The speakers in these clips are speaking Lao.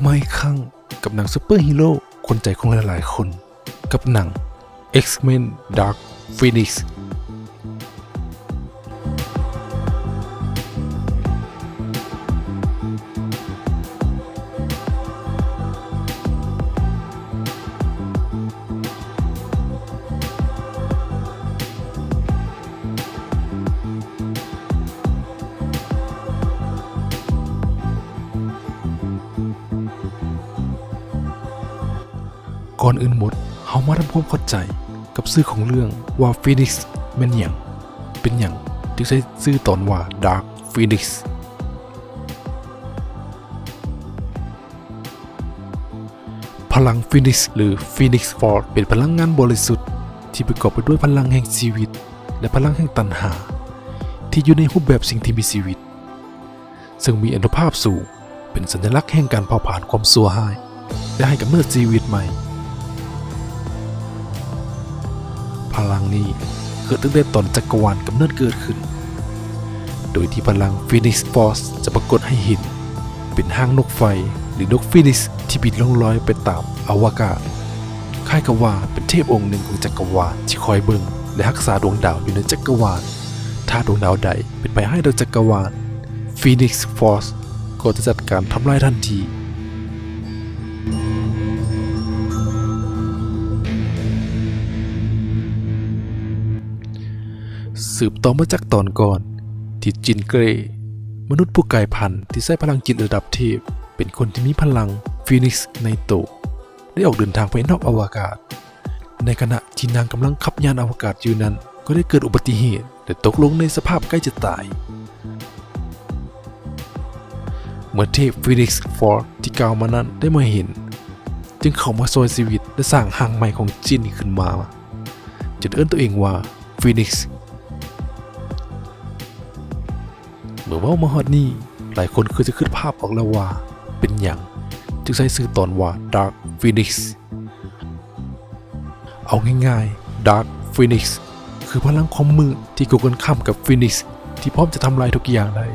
ມາອີກຄັ້ງກັບໜັງຊຸບເປີຮີໂຣຂວັນໃຈຂອງຫຼາຍໆຄົນ ກັບໜັງ X-Men Dark Phoenix. ກ່ອນອື່ນໝົດ, ເຮົາມາທຳຄວາມເຂົ້າໃຈກັບຊື່ຂອງເລື່ອງວ່າຟີນິກແມ່ນຫຍັງ? ເປັນຫຍັງຈຶ່ງໃຊ້ຊື່ຕອນວ່າ Dark Phoenix? ພະລັງຟີນິກ ຫຼື Phoenix Force ເປັນພະລັງງານບໍລິສຸດທີ່ປະກອບໄປດ້ວຍພະລັງແຫ່ງຊີວິດ ແລະ ພະລັງແຫ່ງຕັນຫາ ທີ່ຢູ່ໃນຮູບແບບສິ່ງທີ່ມີຊີວິດ ເຊິ່ງມີອານຸພາບສູງ ເປັນສັນຍະລັກແຫ່ງການເຜົາຜານຄວາມຊົ່ວຮ້າຍ ແລະ ໃຫ້ກຳເນີດຊີວິດໃໝ່. ພະລັງນີ້ເກີດຕັ້ງແຕ່ຕອນຈັກກະວານກຳເນີດເກີດຂຶ້ນ, ໂດຍທີ່ພະລັງຟີນິກຟອສຈະປາກົດໃຫ້ເຫັນເປັນຮ່າງນົກໄຟ ຫຼື ນົກຟີນິກທີ່ບິນລ່ອງລອຍໄປຕາມອະວະກາດ, ຄ້າຍກັບວ່າເປັນເທບອົງໜຶ່ງຂອງຈັກກະວານທີ່ຄອຍເບິ່ງ ແລະ ຮັກສາດວງດາວຢູ່ໃນຈັກກະວານ. ຖ້າດວງດາວໃດເປັນໄພຮ້າຍຕໍ່ຈັກກະວານ, ຟີນິກຟອສກໍຈະຈັດການທຳລາຍທັນທີ. ສືບຕໍ່ມາຈາກຕອນກ່ອນ ທີ່ຈິນເກຣ ມະນຸດຜູ້ກາຍພັນທີ່ໃຊ້ພະລັງຈິດລະດັບເທບ ເປັນຄົນທີ່ມີພະລັງຟີນິກໃນໂຕ ໄດ້ອອກເດີນທາງໄປນອກອະວະກາດ. ໃນຂະນະທີ່ນາງກຳລັງຂັບຍານອະວະກາດຢູ່ນັ້ນ, ກໍໄດ້ເກີດອຸບັດຕິເຫດ ແລະ ຕົກລົງໃນສະພາບໃກ້ຈະຕາຍ. ເມື່ອເທບຟີນິກຟອສທີ່ກ່າວມານັ້ນໄດ້ມາເຫັນ, ຈຶ່ງເຂົ້າມາຊ່ວຍຊີວິດ ແລະ ສ້າງຮ່າງໃໝ່ຂອງຈິນຂຶ້ນມາ, ຈົນເອີ້ນຕົວເອງວ່າຟີນິກ. ເມື່ອເວົ້າມາຮອດນີ້, ຫຼາຍຄົນຄືຈະຄິດພາບອອກແລ້ວວ່າເປັນຫຍັງຈຶ່ງໃຊ້ຊື່ຕອນວ່າ Dark Phoenix. ເອົາງ່າຍໆ, Dark Phoenix ຄືພະລັງຄວາມມືດທີ່ກົງກັນຂ້າມກັບຟີນິກທີ່ພ້ອມຈະທຳລາຍທຸກຢ່າງໄດ້.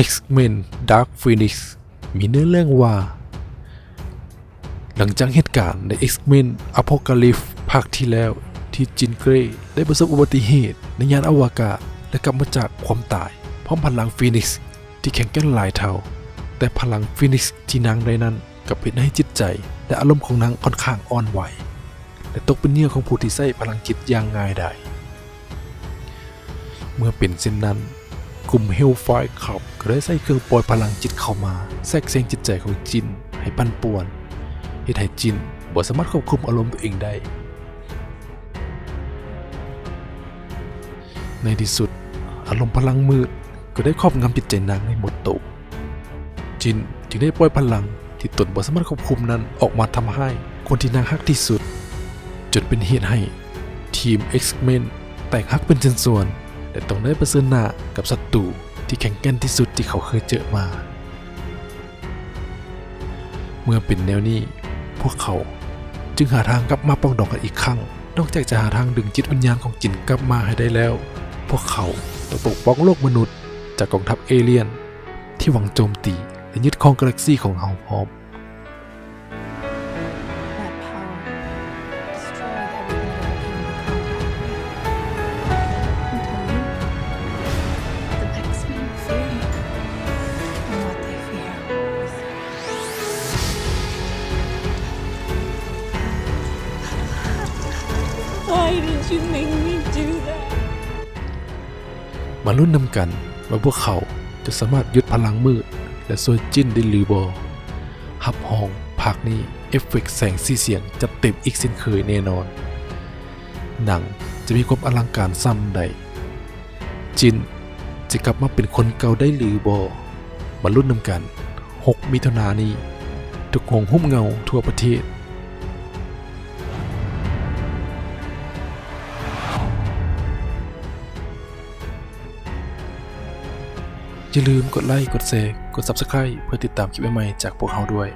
X-Men Dark Phoenix ມີເນື້ອເລື່ອງວ່າ ຫຼັງຈາກເຫດການໃນ X-Men Apocalypse ພາກທີ່ແລ້ວ ທີ່ Jean Grey ໄດ້ປະສົບອຸບັດຕິເຫດໃນຍານອະວະກາດ ແລະ ກັບມາຈາກຄວາມຕາຍ ພ້ອມພະລັງຟີນິກທີ່ແຂງແກ່ນຫຼາຍເທົ່າ, ແຕ່ພະລັງຟີນິກທີ່ນາງໄດ້ນັ້ນ ກັບເຮັດໃຫ້ຈິດໃຈ ແລະ ອາລົມຂອງນາງຂ້ອນຂ້າງອ່ອນໄຫວ ແລະ ຕົກເປັນເຫຍື່ອຂອງຜູ້ທີ່ໃຊ້ພະລັງຈິດຢ່າງງ່າຍດາຍ. ເມື່ອເປັນເຊັ່ນນັ້ນ, ກຸ່ມ Hellfire Club ກໍໄດ້ໃຊ້ເຄື່ອງປ່ອຍພະລັງຈິດເຂົ້າມາແຊກແຊງຈິດໃຈຂອງຈິນໃຫ້ປັ່ນປ່ວນ, ເຮັດໃຫ້ຈິນບໍ່ສາມາດຄວບຄຸມອາລົມຕົວເອງໄດ້. ໃນທີ່ສຸດ, ອາລົມພະລັງມືດກໍໄດ້ຄອບງຳຈິດໃຈນາງໃຫ້ໝົດໂຕ. ຈິນຈຶ່ງໄດ້ປ່ອຍພະລັງທີ່ຕົນບໍ່ສາມາດຄວບຄຸມນັ້ນອອກມາທຳຮ້າຍຄົນທີ່ນາງຮັກທີ່ສຸດ, ຈົນເປັນເຫດໃຫ້ທີມ X-Men ແຕກຫັກເປັນຊິ້ນສ່ວນ ແລະ ຕ້ອງໄດ້ປະເຊີນໜ້າກັບສັດຕູທີ່ແຂງແກ່ນທີ່ສຸດທີ່ເຂົາເຄີຍເຈີມາ. ເມື່ອເປັນແນວນີ້, ພວກເຂົາຈຶ່ງຫາທາງກັບມາປອງດອງກັນອີກຄັ້ງ. ນອກຈາກຈະຫາທາງດຶງຈິດວິນຍານຂອງຈິນກັບມາໃຫ້ໄດ້ແລ້ວ, ພວກເຂົາຕ້ອງປົກປ້ອງໂລກມະນຸດຈາກກອງທັບເອລຽນ ທີ່ຫວັງໂຈມຕີ ແລະ ຍຶດຄອງກາແລັກຊີຂອງເຮົາພ້ອມ. That power destroyed everything that came into contact with. I'm telling you, the X-Men fear you and what they fear is you. Why did you make me do that? ມາລຸ້ນນຳກັນວ່າພວກເຂົາຈະສາມາດຢຸດພະລັງມືດ ແລະ ຊ່ວຍຈິນໄດ້ຫຼືບໍ່? ຮັບຮອງພາກນີ້ເອຟເຟັກແສງສີສຽງຈັດເຕັມອີກເຊັ່ນເຄີຍແນ່ນອນ. ໜັງຈະມີຄວາມອະລັງການສ່ຳໃດ? ຈິນຈະກັບມາເປັນຄົນເກົ່າໄດ້ຫຼືບໍ່? ມາລຸ້ນນຳກັນ ຫົກ ມິຖຸນານີ້, ທຸກໂຮງຮູບເງົາທົ່ວປະເທດ. ຢ່າລືມກົດໄລ, ກົດແຊ, ກົດ Subscribe ເພື່ອຕິດຕາມຄລິບໃໝ່ໆຈາກພວກເຮົາດ້ວຍ.